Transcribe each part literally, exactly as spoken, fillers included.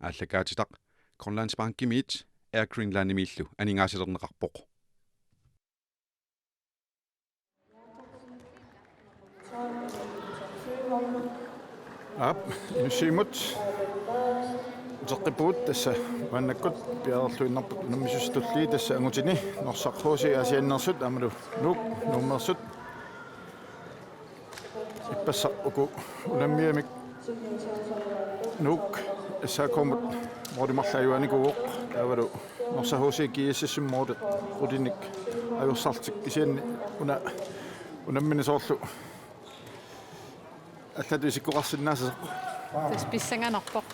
aallakaatitaq Grønlandsbankimiit Air Greenlandimiillu aningaasalerneqarpoq. Aap, Inussivimmut uteqqippugut, tassa maannakkut piareerluinnarput unammisussat tulliit, tassa angutini Norsaq H C Aasianneersut aammalu Nuuk Nuummeersut. Ippassaq uku unammigamik Nuuk S A K-mut måli marluk ajugaanikuuvoq, taavalu Norsaq H C G S S-imut måli qulinik ajorsarlutik, kisianni una unammineq soorlu allatut isikkoqarsinnaassasoq. Tassa pissanganarpoq.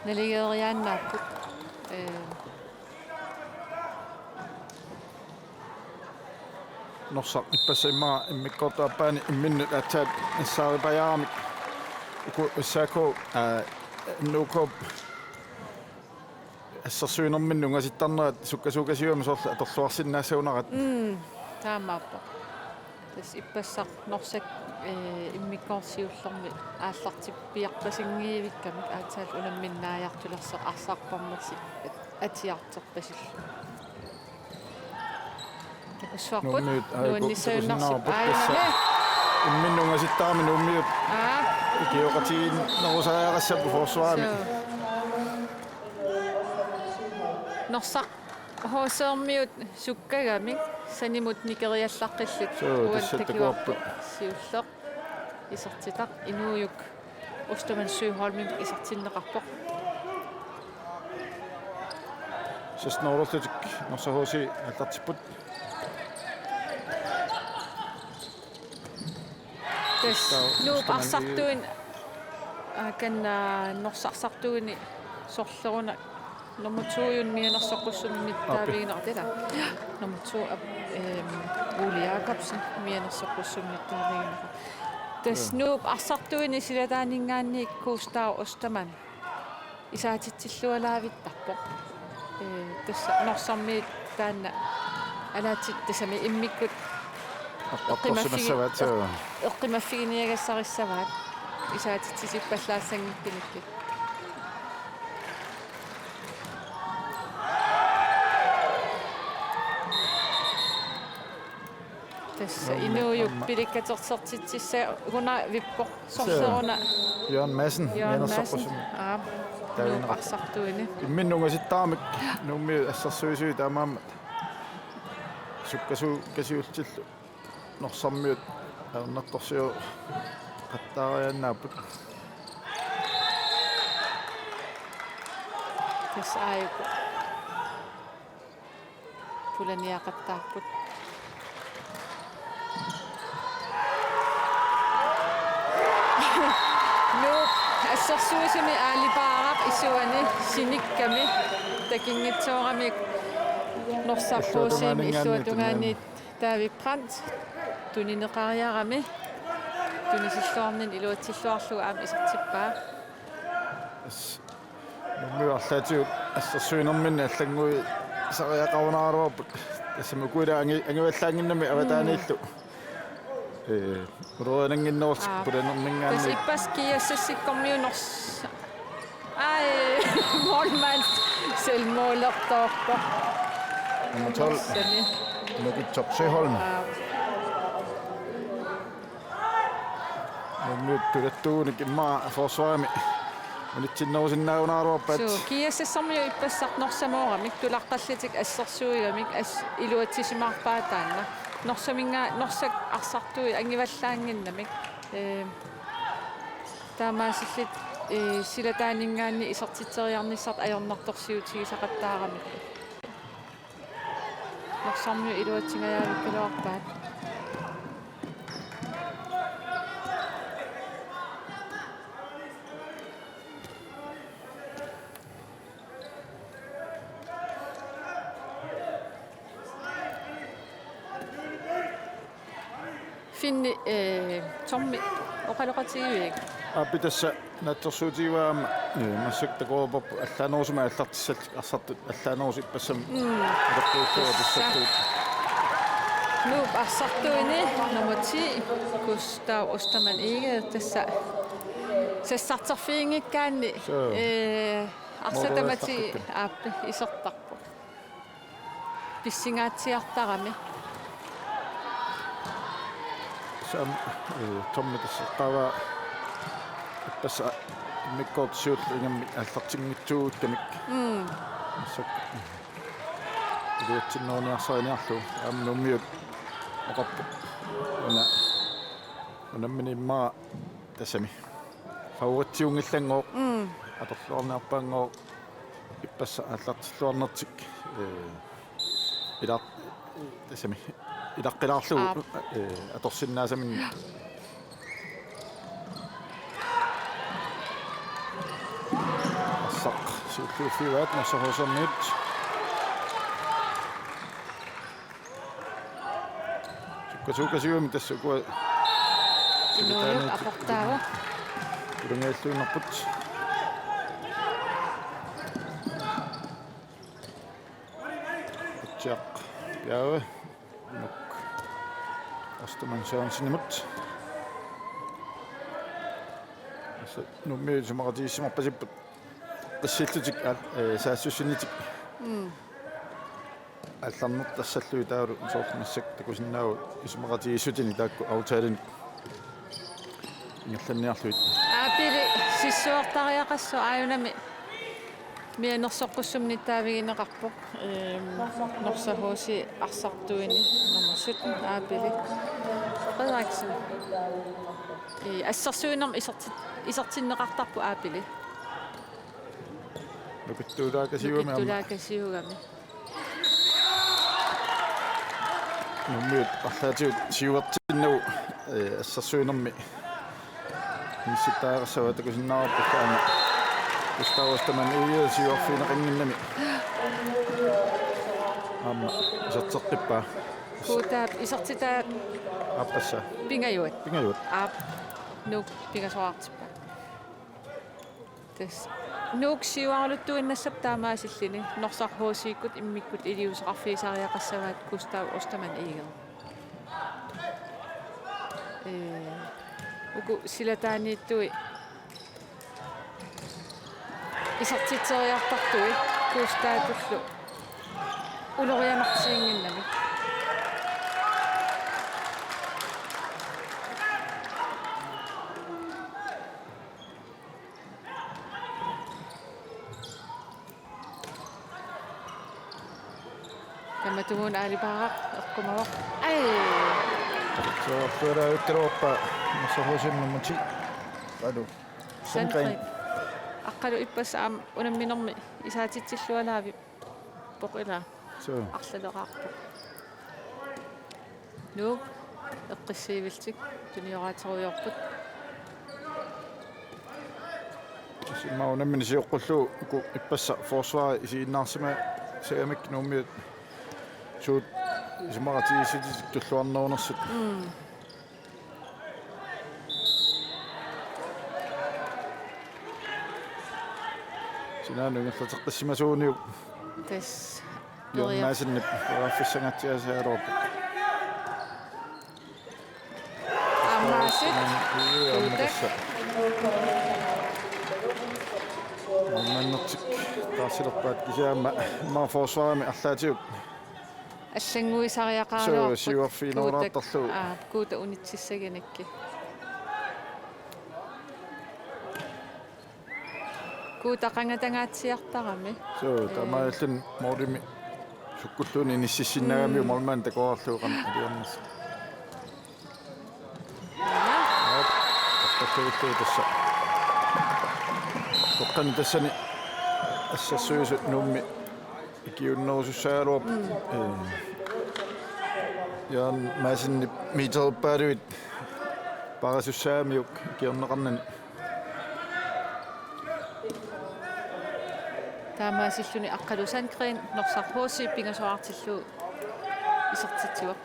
Naligeeriaannaapput. Ee, Norsaq ippassaq immaqa immikkoortup aappaani imminnut aatsaat nassaaripajaaramik uku S A K, aa, N O K-p assersuinerminni ungasittarnerat sukkasuukasiugami soorlu atorluarsinnaassagunarput. Mm, taamaappoq. Tassa ippassaq Norsaq, ee, immikkoortoq siullermi aallartippiarpasinngikkaluarpoq, aatsaat unamminnaajartulersoq arsarparnersi atiartorpasillu. Takussuarput. Nuummiut, aa, nuannissagunarsi-, takusinnaavarput, aa, tassa. Imminnut ungasittarami Nuummiut. Aa. Ikioqatigiinnerusariaqassapput forsvarimi. Suu. Norsaq H C-miut sukkagamik sanimut nikeriallaqqillutik. Suu, uani tassa takuarput. Takuarput siulleq. Isertitaq Inuujuk Ostermann Søholmimik isertinneqarpoq. Seksten-orlutik Norsaq H C aallartipput. Tassa Nuup Ostermann arsartuini, aa, kan, aa, Norsaq arsartuini sorleruna nummer to-jun mianersoqqussummik taavigineqarpoq. Nummer to, ap-, ehm, Ole Jacobsen mianersoqqussummik taavigineqarpoq. Tassa Nuup arsartuini silataaninngaanniit Gustav Ostermann isaatitsillualaavittarpoq. Ee, tassa Norsarmiit taanna alaatit tassami immikkut eqqimaffigineqarsimassavaat, suu. Eqqimaffiginiagassarissavat isaatitsisippallaassanngikkunik. Tassa Nuummi Inuujuk aamma pilikkatersortitsissagunarpoq sorleruna. Jørgen Madsen, Jørgen Madsen. Mianersoqqussummik. Aa, taavigineqarpoq. Nuup arsartuini. Imminnut ungasittaramik Nuummiut assersuisuit taamaammat sukkasuukasiullutillu Norsarmiut ajornartorsiuteqattaariaannaapput. Tassa aajuku pulaniaqattaarput. Nuup assersuisuni aalipaaraq isuani sinikkami takinngitsooramik Norsaq H C-mi illuatungaaniit, illuatungaaniit David Brandt tunineqariarami tunisilluarnini iluatsilluarlugu aamma isertippaa. Nuummiut arlaatigut assersuinerminni allannguisariaqarunaraluarput. Tassami uku ila angi-, angivallaannginnami avataaniillu. Mm. Ee, ulorianannginnerullutik. Aa. Pulanerminngaanniit. Tassa ippassaq G S S-ikkormiut Nors-, ai, målmand selvmålertoorpoq. Nummer tolv. Tassami. Nukittaq Søholm. Aa. Nuummiut tulattuunik immaqa forsvarimi unitsinnerusinnaagunaraluarpaat. Suu, G S S-ermiut ippassaq Norsamooramik tulaqqallutik assersuigamik as-, iluatsisimaarpaat taanna. Norsaminnga-, Norsaq arsartui angivallaannginnamik. Ee, taamaasillutik, ee, silataaninngaanniit isertitseriarnissartik ajornartorsiutigisaqattaaramikku. Norsarmiut iluatsingajaavikkaluarpaat. Finni, ee, Tommy oqaloqatigiviuk? Aap, tassa naatsorsuutigivaa aamma, ee, massakkut takoreerparput allaanerusumik aallartissallutik arsartut allaanerusut ippassami. Mm. Uteqqiullugu tassa. Tussattuut. Nuup arsartuini nummer ti, Gustav Ostermann Egede, tassa Sassarterfiginngikkaanni, suu, ee, arsaq tamatta, mooroorallaqqikka, aap, isertarpoq. Pissingaatsiartarami. Sam, eh, Tommy tassa eqqaavaa ippassaq immikkoortoq siulleq ingammik aallartinngitsuugukkamik. Mm. Massakkut iluatsinneruniarsariniarlugu aamma Nuummiut oqarpoq. Una, unammini immaqa tassami favoritsiunngillanngooq. Mm. Atorluarniarpaanngooq ippassaq aallartilluarnertik, eh, ilaa-, tassami ilaqqilaarlugu, aap, eh, atorsinnaasaminnik. Arsaq siulliuffigaat Norsaq H C-miut. Sukkasuukasiugami tassa ukua. Inuujuk aportaavoq. Ilungajalluinnarput. Utsiaq Bjerge. Nuuk Ostermann Sørensenimut. Tassa Nuummiut isumaqatigiissimarpasipput. Qissillutik aal-, eh, saassussinitik. Mm. Aallarnertassallugit taavalu soorlu massakkut takusinnaavugut isumaqatigiissutinik taakku aftalinik ingerlanniarlugit. Aapili sissuertariaqassaaq, aajunami mianersoqqussummik nittaavigineqarpoq. Ehm, Norsaq H C arsartuini nummer sytten, Aapili Frederiksen. Ee, assersuinermik isertit-, isertinneqartarpoq Aapili. Nukittuulaakasiugami aamma. Nukittuulaakasiugami. Nuummiut arlaatigut siuartinnagu, eh, assersuinermi inissittariaqassavaat, takusinnaavarput aamma Gustav Ostermann Egede siuarfigineqannginnami. Aamma iserteqqippaa. Guutaap isertitaa. Aappassaa. Pingajuat. Pingajuat. Aap. Nuuk pingasoraartippaa. Tassa Nuuk siuaraluttuinnassappat taamaasilluni Norsaq H C-kkut immikkut iliuuseqarfigisariaqassavaat Gustav Ostermann Egede. Ee, uku silataaniittui isertitseriartartui Gustavullu ulorianartiginnginnami. Tamatumuuna Aali Paaraq eqqumavoq. Ai! Soorlualaajukkaluarpaa Norsaq H C-mi nummer ti. Alu. Sandgreen. Sandgreen. Aqqalu ippassaq aamma unamminermi isaatitsillualaavippoq ilaa. Suu. Arlaleraarpoq. Nuuk eqqissiivillutik tunioraaterujoorput. Tassa immaqa unammineq sioqqullugu uku ippassaq forsvari isiginnaarsimasagamikku Nuummiut suut isumaqatigiissutitik tulluarnerunersut. Mm. Sinaanut ingerlateqqissimasuuniuk. Tassa. Jørgen Madsenip periarfissangatsiaasiaraluarpoq. Aamma Madsen. Ii, aamma Guutak. Tassa. Aamma Madsenik taarsilerpaat kisianni aamma, aamma forsvarimi arlaatigut. Allannguisariaqaraluarput. Suu, siuarfiginerulaartarlugu. Guutak, aa, Guutak unitsissaginikkit. Guutak qangatangaatsiartarami. Suu, ee, taamaalilluni målimi sukkulluunniit inississinnaagamiuk, mm, målmand takoqqaarlugu qanoq iliornersoq. Aap, tappallutillu tassa. Toqqani tassani assersuisut Nuummi ikiuunnerusussaagaluarput. Mm. Ee, Jørgen Madsenip meterippaaluit paarisussaagamiuk ikiorneqarnani. Taamaasilluni aqqalu Sandgreen Norsaq H C pingasoraartillugu isertitsivoq.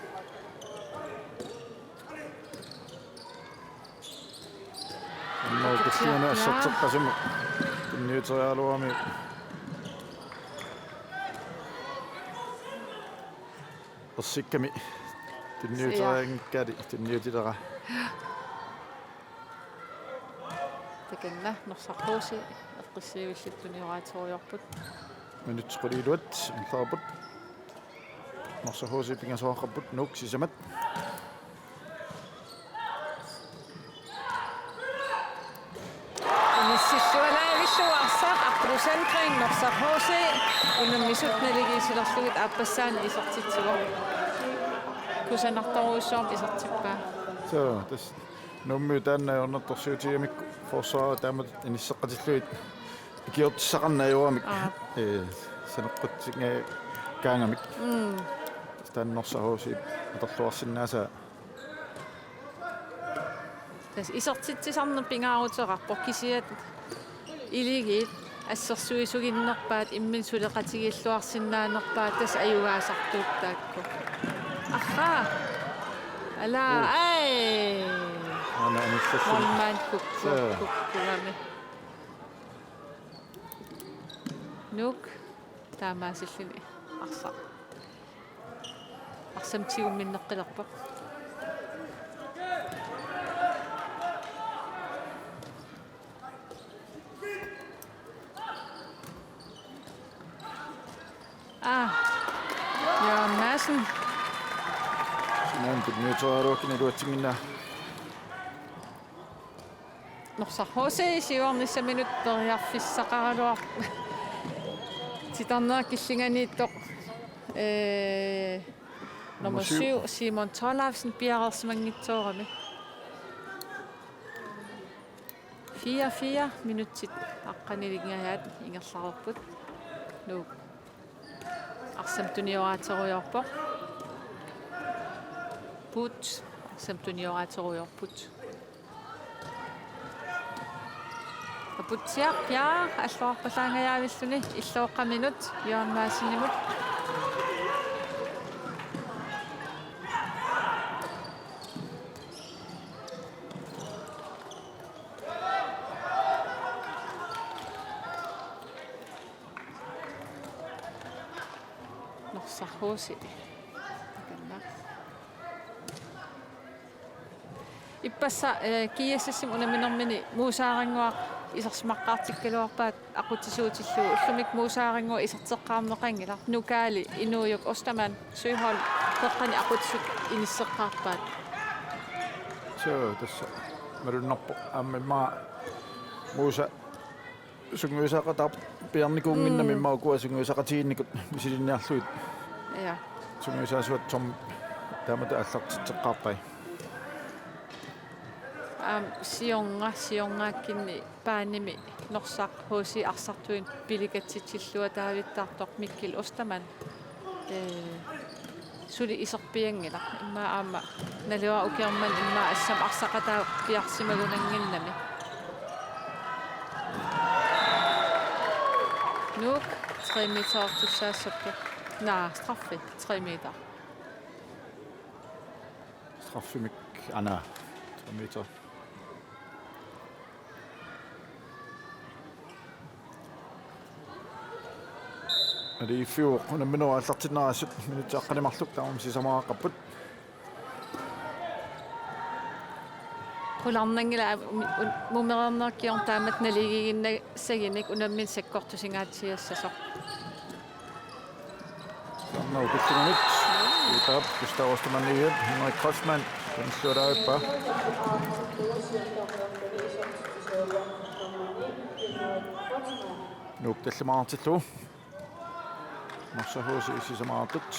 Aamma uku tulliani asserteqqasumik tunniuteriaraluarami. Ersikkami tunniuteriaanngikkaali tunniutilera. Takanna Norsaq H C eqqissivillit tunioraatsorujoorput. Minutsit qulit iluat ingerlareerput. Norsaq H C pingasoqarput, Nuuk sisamat. Inissillualaavillugu arsaq Arturu Sandgreen, Norsaq H C, unammisut naligiissilerlugit aappassaani isertitsivoq. Kusanartorujussuarmik isertippaa. Suu, tassa Nuummiut taanna ajornartorsiutigigamikku forsvarip taamatut inisseqqatillugit ikiortissaqarneq ajoramik. Aap. Ee, saneqqutsinngikkaangamik. Mm. Taanna Norsaq H C atorluarsinnaasaa. Tassa isertitsisarneq pingaaruteqarpoq, kisianni iligiit assersuisuginnerpaat, imminut suleqatigiilluarsinnaanerpaat, tassa ajugaasartuut taakku. Ahaa. Ala, uu, ai. Aana anillassunik. Målmand kukku-, suu, kukkugami. Nuuk taamaasilluni arsaq. Arsamik tigumminneqqilerpoq. Aa, Jørgen Madsen. Sinaanut tunniuteriaraluakkit iluatsinnginnaa. Norsaq H C siuarnissaminut periarfissaqaraluar-, titarneq killinganiittoq, ee, nummer, nummer syv, syv, Simon Tollefsen piareersimanngitsoorami. Fire fire minutsit aqqanilingajaat ingerlareerput. Nuuk arsamik tunioraatsorujoorpoq. Puut arsamik tunioraatsorujoorput. Aputsiaq, ja, alluarpallaangajaavilluni, illoqqaminut, Jørgen Madsenimut. Norsaq H C. Takanna. Ippassaq, eh, G S S-imi unamminermini Muusaaranguaq isersimaqqaartikkaluarpaat aqutsisuutillugu, ullumikkut Muusaaranguaq iserteqqaarneqanngilaq, Nukaali, Inuujuk, Ostermann, Søholm, qeqqani aqutsisut inisseqqaarpaat. Suu, tassa malunnarpoq aamma immaqa Muusaq sungiusaqataarpiarnikuunnginnami. Mm. Immaqa ukua sungiusaqatigiinnikut misilinniarlugit. Ja. Sungiusaasuat som taamatut aallartitseqqaarpai. Aamma siorna, siornaakkunni baanimi Norsaq H C arsartuinnaq pileqatitsilluataavittartoq Mikkel Ostermann. Ee, suli iserpianngilaq. Immaqa aamma naluara ukioq manna immaqa assammik arsaqataappiarsimagunannginnami. Nuuk tre metertussaassapput. Naa, straffi, tre meter. Straffimik, aana, tre meter. Aliiffiuvoq unamminerup aallartinnera assut minutsit aqqaneq marluk tamarmik sisamariaqarput. Qularnanngilaq, um, um, mumereerneq kingorna taamatut naligiinnassagimmik unammineq sakkortusingaatsiassasoq. Siorna ukilligunut. Uutaap Gustav Ostermann, Henrik Kreutzmann, tunilluaraappaa. Nuuk tallimaartillugu. Norsaq H C sisamariartut.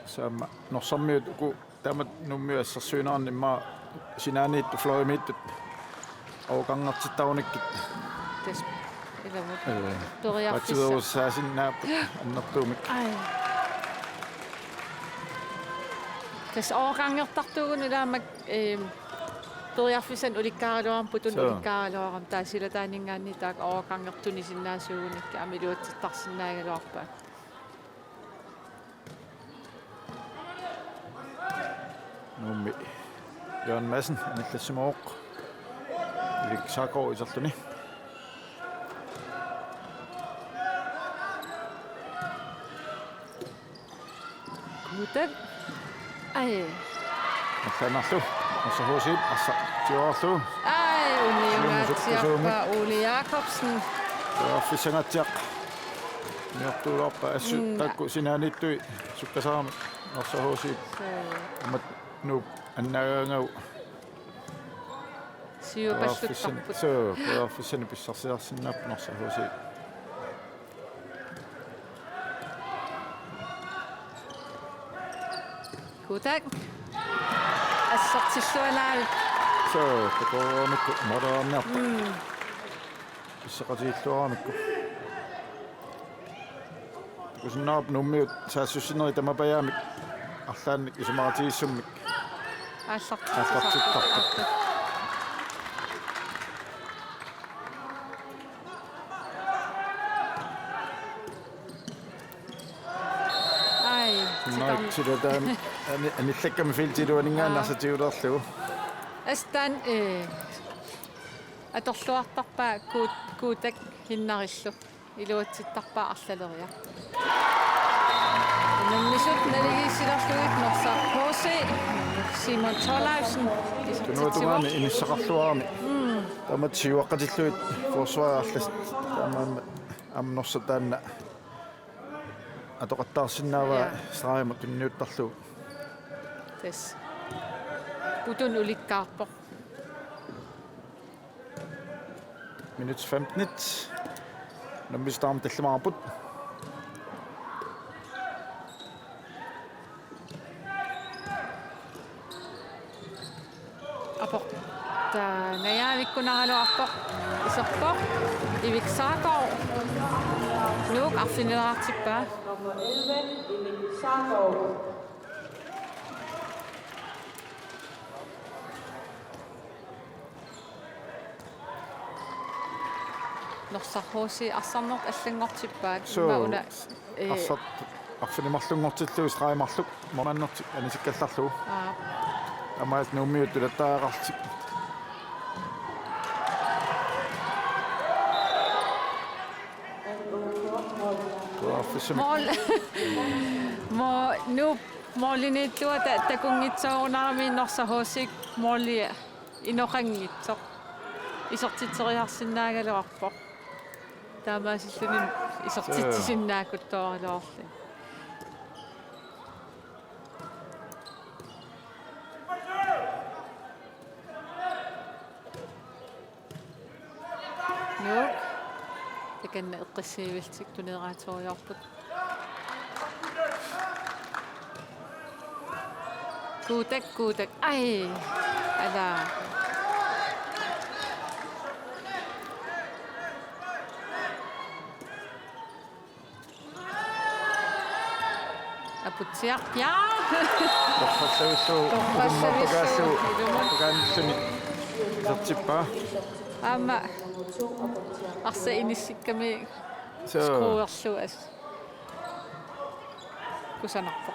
Tassa aamma Norsarmiut uku taamatut Nuummiut assersuinerannut immaqa sinaaniittut fløjimiittut overgangertittarunikkit. Tassa ilumut. Ee, periarfissaq. Patsiveerusaasinnaapput annertuumik. Ai. Tassa overgangertartuugunik ilaa aamma, ee, periarfissanik ulikkaaraluarmat, putunik, suu, ulikkaaraluarmat, taava silataaninngaanniit taakku overgangertut tunisinnaasuugunikkit aamma iluatsittarsinnaagaluarpaat. Nuummi Jørgen Madsen anillassimavoq. Erik Sargaard iserluni. Kuutak. Ai. Allanarlu. Norsaq H C arsaq tiuarlu. Ai, uniungaatsiarpaa Ole Jakobsen. Periarfissanngaatsiaq. Niortuulaarpaa assut Mm. taakku sinaaniittui sukkasaaramik Norsaq H C. Suu. Aamma Nuuk annaagaangaatsiaq. Siupalluttarput. Periarfissan-, suu, periarfissanik pissarsiarsinnaapput Norsaq H C. Kuutak. Assertillualaavik. Suu, takorujummikku måleriarniarpoq. Mm. Pisseqatigiilluaramikku. Kusannaap Nuummiut saassussinerit tamapajaamik arlaannik isumaqatigiissummik. Aallartittarput. Aallartittarput. Ai, titarn-. Naak sila taanna ani-, anillakkamik feltiluaninngaanniit Aa. arsartiulerlugu. Astan, eh, atorluartarpaa Kuut-, Kuutak Hinnarillu. Iluatsittarpaa arlaleriartoq. Unammisut naligiissilerlugit Norsaq H C, Simon Thorleifsen, Tunuatungaani isertitsivoq. Inissaqarluarami. Mm. Tamat siuaqqatillugit forsvarip arlassi. Taamaammat aamma Norsaq taanna atoqattaarsinnaavaa Ja. stregimut tunniuttarlugu. Tassa. Putunut ulikkaarpoq. Minut femten. Unammisut aamma tallimaarput. Apo. Taanna najaavikkunaraluarpoq. Iserpoq. Ivik Saargaard. Nuuk arfinileraartippaa. Nummer elleve, Ivik Saargaard. Norsaq H C arsarnertut allanngortippaat. Suu, imma una, eh, arsaq arfineq-marlunngortillugu stregit marluk målmandertik anisikkallarlugu. Aap. Aamma Nuummiut tulattariaqarlutik. Periarfissamik. Mål. Mål. Nuup målimiittuata takunngitsoorunarami Norsaq H C måli inoqanngitsoq. Isertitseriarsinnaagaluarpoq. Taamaasilluni isertitsisinnaakuttoraluarluni. Nuuk. Takanna eqqissivillutik tuneeraaterujoorput. Kuutak, Kuutak. Ai. Ala. Aputsiaq, ja. Torrassavissuuvoq. Torrassavissuuvoq. Usummapakassuuvoq. Ilumut. Pakaanilluni. Isertippaa. Aamma arsaq inissikkami. Suu. Skruerlugu as. Kusanarpoq.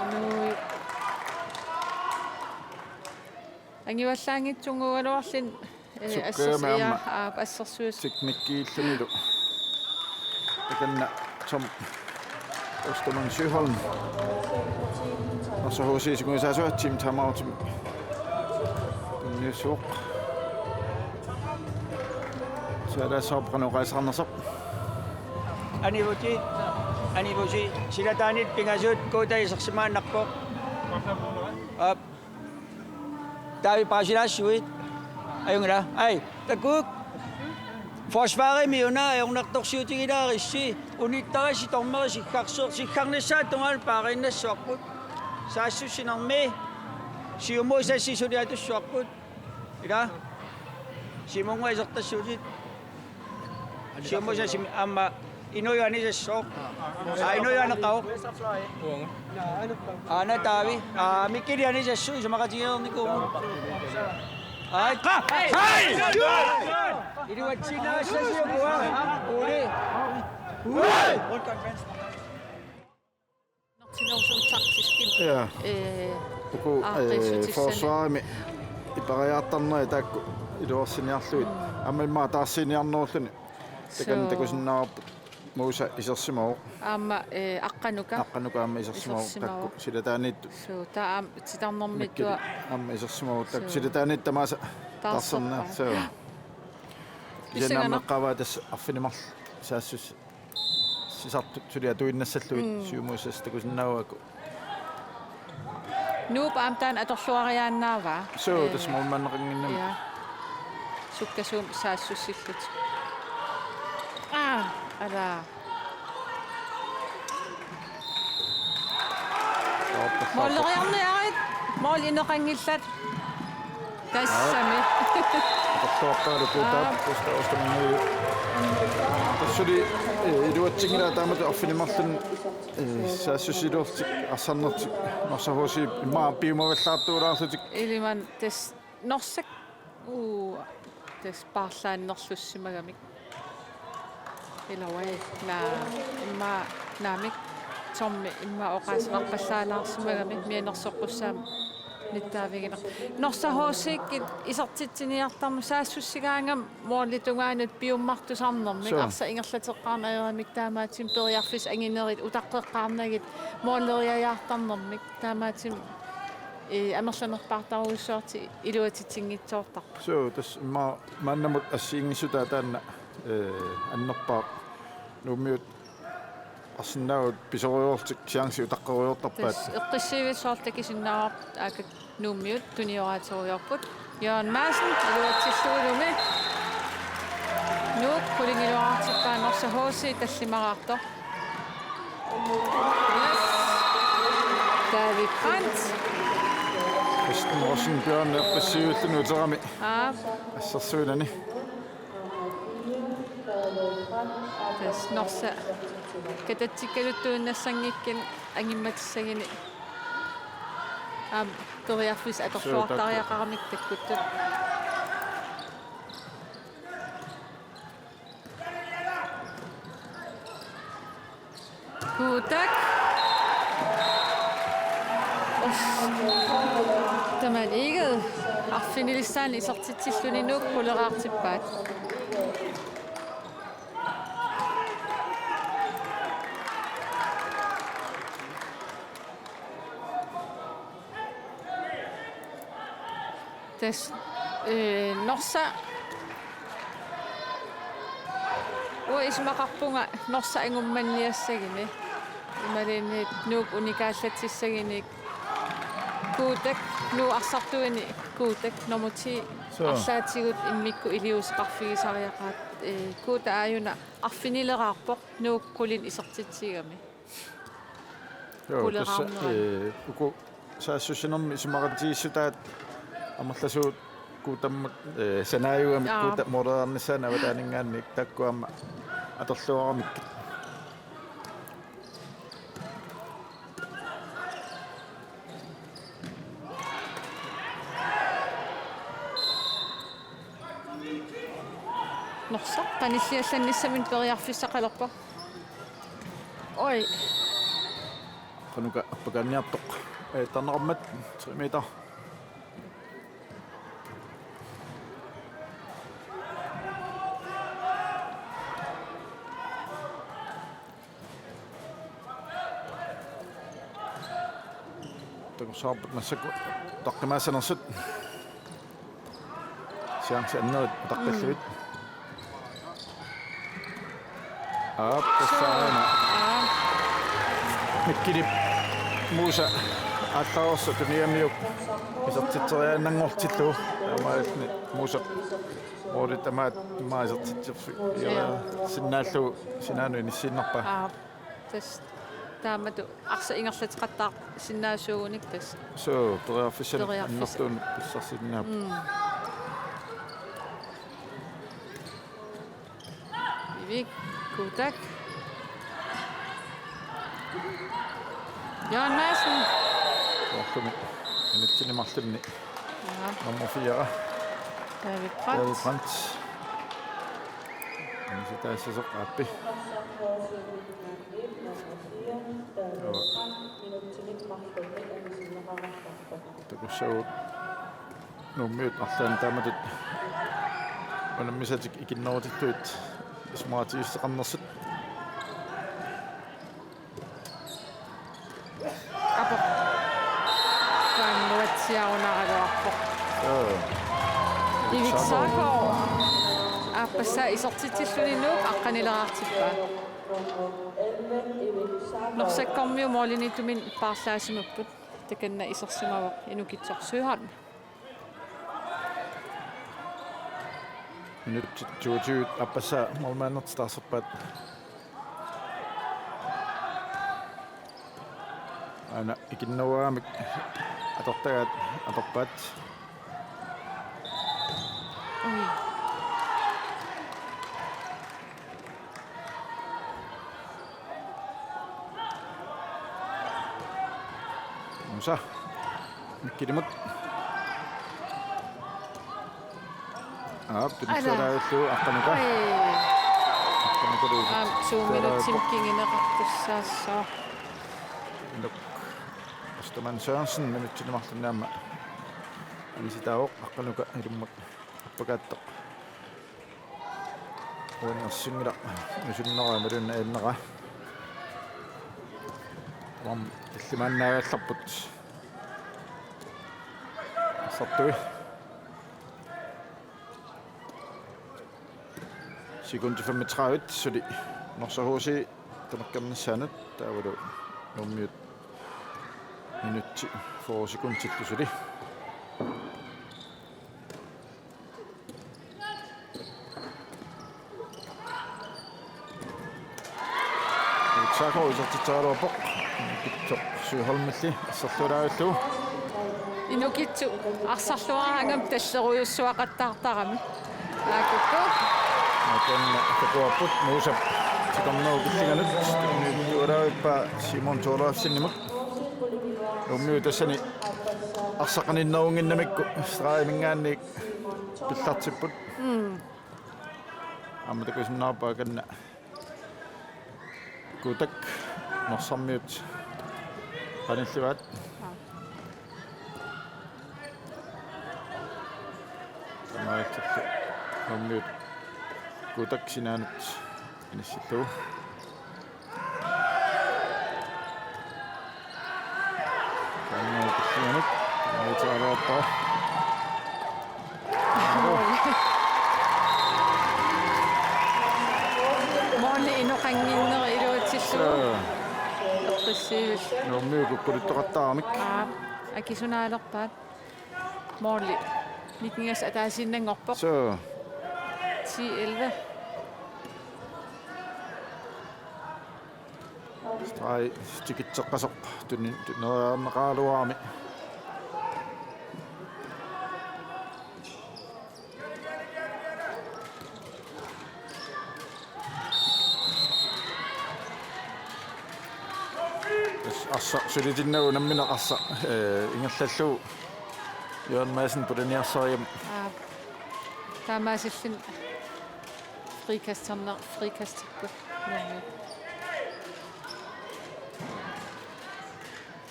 Inuit. Angivallaanngitsunnguugaluarluni, eh, sukkagami assersuia-, aamma aap, assersuis-. Teknikkiillunilu. Takanna Tom Ostermann Søholm. Norsaq H C-p sikungisaasua timeout. Tunniussuuvoq. Saalaassavara qanoq oqaaseqarnersoq. Anivusi, anivusi, silataanit pingasut Kuutak isersimaannarpoq. Aap. Taavi paasilaassuit. Ajunngilaq. Ai, takuuk. Forsvarimi una ajornartorsiutigilaarissi. Unittarassi dommeri siggarsoq, siggarnissaata tungaanut paariinnassavarput. Saassussinermi. Siumut sassi suliatussavarput. Ila. Simunga isertassuutit. Siumut sassi aamma Inuit anisassaaq. Aa, Inuit aneqqavoq. Aana Taavi. Aa, Mikkeli anisassuaq isumaqatigereernikuuvoq. Ai. Ai! Iluatsinnaassasiupput. Uli. Ui! Norsaq H C-p taktiskimik. Ja. Eh, uku, eh, aaqqiissutissanik. Forsvarimi Iperiartarneri taakku iluarsiniarlugit. Aamma immaqa taarsiiniarnerulluni. Takan Suu. Takusinnaavarput Musa isersimavoq. Aamma, eh, Aqqanuka. Aqqanuka aamma isersimavoq. Isersimavoq. Taakku silataaniittut. Suu, taava aamma titarnermiittua. Mikkeli aamma isersimavoq. Taakku Suu. Silataaniittut tamaasa Taarserpaa. Taarserneq. Suu. Kisianni Pissanganaq. Aamma eqqaavaa tassa arfineq-marluk saassussisartut suli atuinnassallugit Mm. siumuusas takusinnaavagut. Nuup aamma taanna atorluariaannaavaa. Suu, Ee, tassa målmandeqannginnami. Ja. Sukkasuumik saassussillutik. Aa, ala. Måleriarniarit, mål ineqanngillat. Tassami. Atorluarpaalu Kuutaap, Aa. Gustav Ostermann. Tassuli, eh, iluatsinngilaa taamatut arfineq-marlunnik, eh, saassussilerlutik, arsarnertik, Norsaq H C immaqa piumavallaartuulaarlutik. Iliman tassa Norsaq, uu, tassa paarlaannerlussimagamik. Ilawai, naa, immaqa naamik, Tommy, immaqa oqaaseqarpallaalaarsimagamik, mianersoqqussaammat nittaavigineq. Norsaq H C-kkut isertitsiniartarmata saassussigaangami målip tungaanut piummartusarnermik, Suu. Arsaq ingerlateqqaarneq ajoramik taamaattumik periarfissat anginerit utaqqeqqaarnagit måleriajaartarnermik taamaattumik, ee, amerlanerpaartarujussuartut iluatsitsinngitsoortarput. Suu, tassa immaqa maannamut assigiinngissutaat taanna, ee, annerpaaq Nuummiut arsinnaavut pisorujoorlutik chance utaqqerujoortarpaat. Tassa eqqissiivik soorlu takusinnaavarput aakku Nuummiut tunioraatsorujoorput. Jørgen Madsen, iluatsillugulumi. Nuuk qulingiluaartippaa Norsaq H C tallimaraartoq. Yes. David Brandt. Christian Rosenbjørn eqqissiivilluni uterami. Aap. Assersuinani. Tassa Norsaq katatsikkaluttuinnassanngikkuni angimmatissaguni aamma periarfissat atorluartariaqaramik takkuttut. Kuutak. Os. Tamanna Egede. Arfinilissaanut isertitsilluni Nuuk quleraartippaat. Tassa, eh, Norsaq. Uanga isumaqarpunga Norsaq angummanniassaguni. Imaluunniit Nuuk unikaallatsissagunik. Kuutak, Nuuk arsartuini Kuutak nummer ti. Suu. Arlaatigut immikkut iliuuseqarfigisariaqarput, eh, Kuutak aajuna arfinileraarpoq Nuuk qulinik isertitsigami. Joo, tassa, quleraarneranni. Eh, uku saassussinermi isumaqatigiissutaat amerlasuut Kuutammut, eh, sanaajugamik Aap. Kuutak måleriarnissaanut avataaninngaanniit taakku aamma atorluaramikkit. Norsaq qanilliallannissaminut periarfissaqalerpoq. Oj. Qanuka appakaanniartoq. Eh, tarneqarmat tre meter. Takussavarput massakkut utaqqimaassanersut. Chance annerit utaqqillugit. Mm. Aap, tassaana. Aap. Mikkelip Musa aallareersoq tunigamiuk isertitseriaannanngortillugu. Taamaalilluni Musa måli tamaat immaqa isertitsisarfik. Ja. Sinnaallugu sinaanut inissiinnarpaa. Aap. Tassa taamatut arsaq ingerlateqattaarsinnaasuugunik tassa. Suu, periarfissanik periarfissat. Annertuumik pissarsisinnaavoq. Mm. Ivik, Kuutak. Jørgen Madsen. Soorlumi. Anitsini marlunni. Ja. Nummer fire. David Brandt. David Brandt. Anisi taassasoq aappi. Joo. Takussagut. Nuummiut arlaannik taamatut unammisatik ikinnerutillugit isumaqatigiissuteqarnersut. Apo. Qaannuatsiarunaraluarpoq. Joo. Ivik Saargaard. Aappassaa isertitsilluni Nuuk aqqanileraartippaa. Norsakkormiut målimiittumik paarlaasimapput. Takanna isersimavoq Inukitsoq Søholm. Minutsit toogtyve aappassaa målmandertik taarserpaat. Aana ikinnerugamik atortagaat atorpaat. Ui. Nusa. Mikkilimut. Aap, tunissaalaavillugu Aqqanuka. Ui. Aqqanuka Luusi. Aap, suumilu Tim kingineqartussaassooq. Inuk Ostermann Sørensen minutsini marlunni aamma anisitaavoq, Aqqanuka ilummak appakaattoq. Uani ersinngilaq, nusunnera imaluunniit ajunnera. Uam tallimaannaagallarput. Arsartui. Sekundit femogtredive, suli Norsaq H C tamakkernissaanut, taavalu Nuummiut minutsit fyrre sekundillu suli. Saako isertitseraluarpoq. Inukitsoq Søholmilli arsarluarlugu. Inukitsoq arsarluaraangami tallerujussuaqattaartarami. Aakukku. Aatun takuarput Nuusap tikornerup killinganut. Tunniuttaraluarpaa Simon Thorleifsenimut. Nuummiut tassani arsaq qaninnerunnginnamikku stregiminngaanniit pillartipput. Mm. Aamma takusinnaavarput akanna Kuutak Norsarmiut qanillivaat. Aa. Taamaattorli Nuummiut Kuutak sinaanut inissillugu. Taanna pillianut, taanna iteraluarpaa. Måli inoqannginnera iluatsillugu. Soo. Eqqissiivik. Nuummiut kukkuluttoqattaaramik. Aap, akisunaalerpaat. Måli. Nikingas ataasiinnanngorpoq. Soo. Ti elleve. Streg tikitseqqasoq tuni-, tuneriarneqaraluarami. Tassa arsaq sulitinnagu nammineq arsaq, ee, ingerlallugu Johan Madsen pulaniarsarigami. Aap. Taamaasilluni frikasterneq, frikastikkut.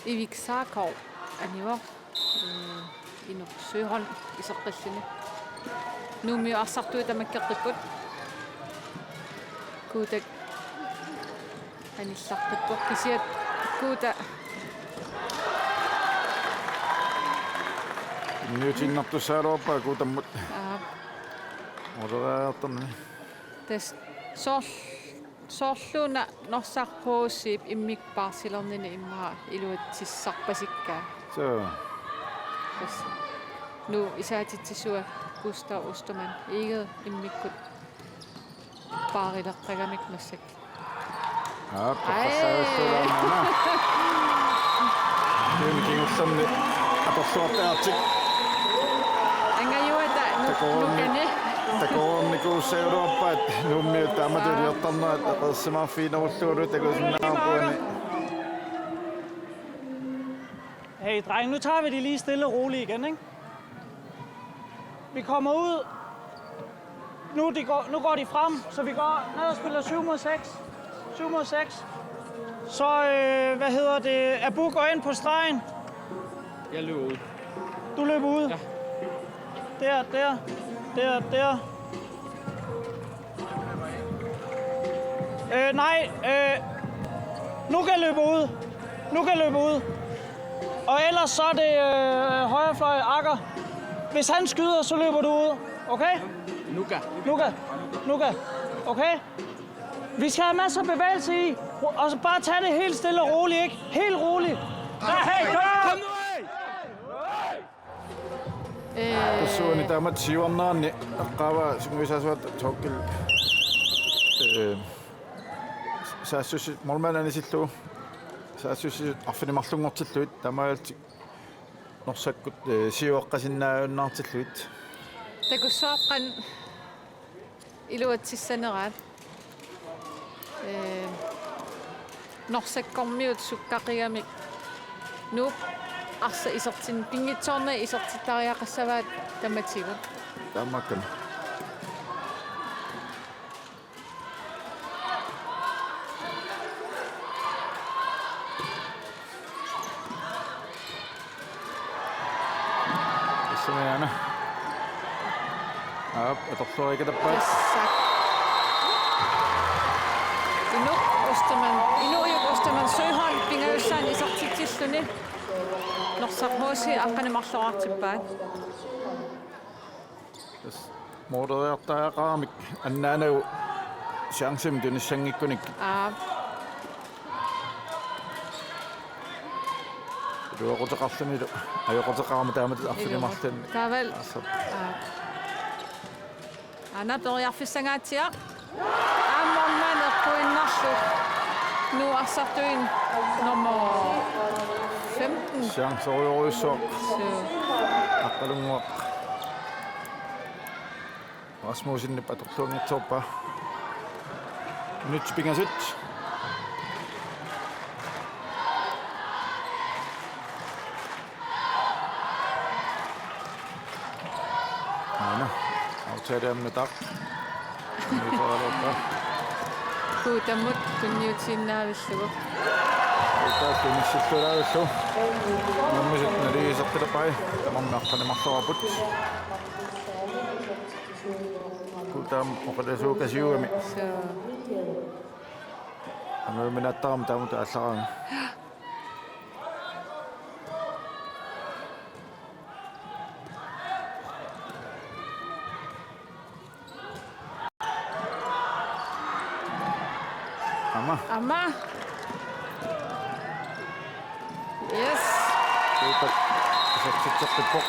Ivik Saargaard anivoq. Mm, Inuk Søholm iseqqilluni. Nuummiut arsartui tamakkeqqipput. Kuutak anillaqqippoq kisianni Kuuta. Tunniutiinnartussagaluarpaa Kuutammut. Aap. Måleriartornini. Tassa soorl-, soorluuna Norsaq H C-p immikkut paarsilernini immaqa iluatsissarpasikkaa. Soo. Tassa. Nuup isaatitsisua Gustav Ostermann Egede immikkut paarileqqagamik massakkut. Aap, toqqassaavissuulaarnana. Tuun kingullerni atorluartagartik. Angajuata nu-, Takoorni-, nukani. Takoornikuussagaluarpaat Nuummiut taamatut iliortarnerat eqeersimaarfiginerullugulu takusinnaavarput uani. Hey, dreng, nu tager vi det lige stille og roligt igen, ikke? Vi kommer ud. Nu, de går, nu går de frem, så vi går ned og spiller syv mod seks. Syv mod seks. Så, øh, hvad hedder det? Abu går ind på stregen. Jeg løber ud. Du løber ud? Ja. Der, der, der, der. Øh, nej, øh, nu kan løbe ud. Nu kan løbe ud. Og ellers så er det øh, højre fløj, Akker. Hvis han skyder, så løber du ud. Okay? Nuka. Nuka. Nuka. Okay? Vi skal have masser af bevægelse i. Og så bare tage det helt stille og roligt, ikke? Helt roligt. Hey, kom! Tassuuna taama siuarnerani eqqaavaa sungiusaasuat Torkel, eh, saassussi-, målmand anisillugu saassussisut arfineq-marlunngortillugit taamaalillutik Norsakkut, eh, siuaqqasinnaajunnaartillugit. Takussuaqqat iluatsissaneraat. Ee, Norsakkormiut sukkaqigamik Nuuk arsaq isertin-, pinngitsoornagit isertittariaqassavaat tamatigut. Taamaakkami. Tassami aana. Aap, atorluarikatappaat. Tassa. Inuk Ostermann, Inuujuk Ostermann Søholm pingajussaannik isertitsilluni. Norsaq H C aqqaneq-marloriartippaat. Tassa mooreriartariaqaramik annaanagu chancemik tunissanngikkunik. Aap. Iluaquteqarlunilu ajoquteqarama taamatut arfineq-marlunni. Taavalu. Aap. Aana periarfissangaatsiaq. Aamma maanna eqquinnarlugu. Nuuk arsartuinnaq nummer femten. Chancerujorujussuaq. Suu. Aqqalunnguaq. Rasmussenip atorluanngitsoorpaa. Minutsit pingasut. Aana. Aftale aamma taak. Nuutereerpaa. Kuutamut tunniutiinnaavillugu. Kuutaa tunissillulaavillugu. Unammisut naligiisaqqilerpai. Tamarmik aqqaneq-marloraarput. Kuutaamut oqaluusukasiugami. Suu. Amerminaattarama taamatut aallaraangat. Aamma. Aamma. Yes. Kuutak isertitseqqippoq.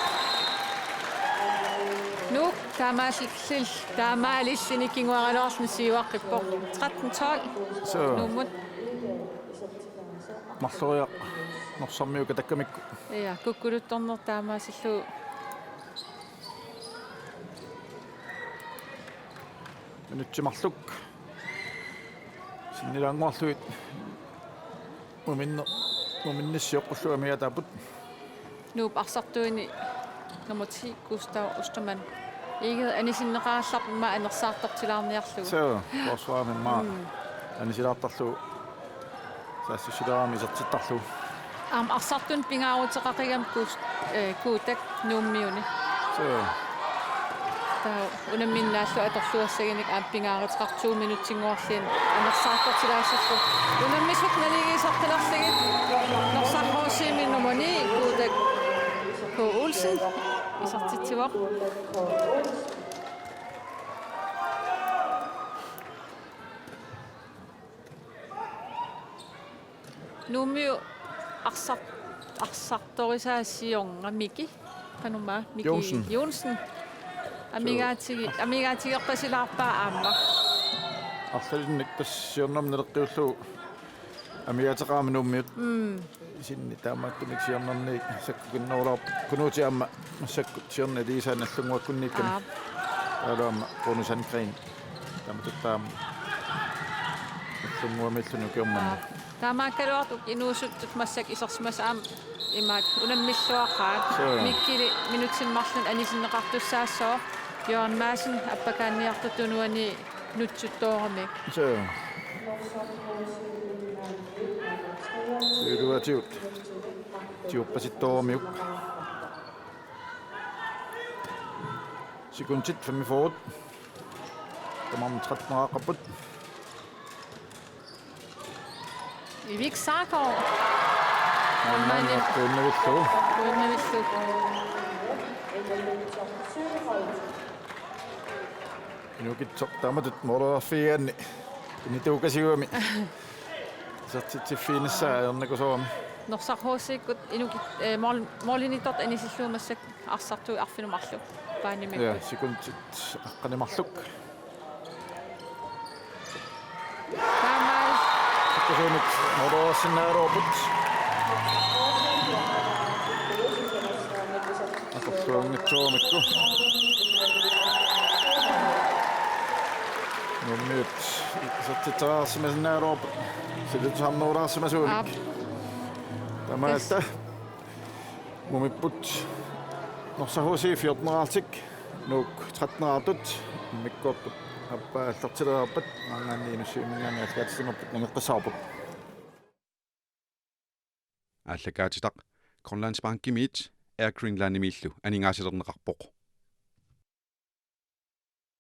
Nuuk taamaalilluni, taamaalilluni kinguaraluarluni siuaqqippoq. Tretten tolv. Suu. Nuummut. Marloriaq Norsarmiut katakkamikku. Ja, kukkuluttorneq taamaasillugu. Minutsit marluk. Sinnilaannguarlugit. Muminne-, muminneq sioqqullugu amigaataapput. Nuup arsartuini nummer ti, Gustav Ostermann. Egede anisinneqarallarmat anersaartortilaarniarlugu. Suu, forsvarimi aamma. Mm. Anisilaartarlugu. Saassussilerami isertittarlugu. Aamma arsartunik pingaaruteqaqigami Guus-, eh, Kuutak Nuummiuni. Suu. Taava unamminnaallu atorluassaginik aamma pingaaruteqartoq to minutsinngorlin anersaartortilaassalluni. Unammisut naligiisaqqilerlugit Norsaq H C-mi nummer ni, Kuutak K. Olsen, isertitsivoq. Nuummiut arsar-, arsartorisaasiornga Miki. Qanormaa Miki Johnsen. Johnsen. Amigaatigi-, amigaatigerpasilaarpaa aamma. Arlalinnik tassa siornamik naleqqiullugu amigaateqarami Nuummiut. Mm. Isinni taamaattumik siornarniit sakkukinnerulaarput Kunuuti aamma massakkut siorna Elisa Nallunnguakkunniikkami. Aap. Taavalu aamma Rune Sandgreen. Tamatut taama Nallunnguamiilluni ukiormanna. Aap. Taamaakkaluartoq inuusuttut massakkut isersimasut aamma imaak unammilluaqaat. Suu. Mikkili minutsit marluk anisinneqartussaassooq. Jørgen Madsen appakaanniartoq tunuani nutsuttoorami. Suu. Iluatigut. Tiuppasittooramiuk. Sekundit femogfyrre. Tamarmik tretten-eqarput. Ivik Sarkov. Målmandip puinnavillu. Puinnavillu. Inukitsoq taamatut måleriarfigigaanni inituukasiugami. Isertitsiffiginissaa ajornakusoorami. Norsaq H C-kkut inukit, eh, mål-, målimiittoq anisillugu massakkut arsartuut arfineq-marluk. Paanimi. Ja, sekundit aqqaneq-marluk. Taamaal. Takusuumik måleriarsinnaagaluarput. Atorluanngitsoormikku. Nuummiut isertitseriarsimasinnaagaluarput. Silatusaarnerulaarsimasuunik. Aap. Taamaalilluta. Mumipput Norsaq H C fjorten-eqartik, Nuuk tretten-eqartut, immikkoortut aappaa aallartilerpat, maanngaanniit Inussivimminngaanniit aallakaatitsinerput nangeqqissaarput. Aallakaatitaq Grønlandsbankimiit Air Greenlandimiillu aningaasalerneqarpoq.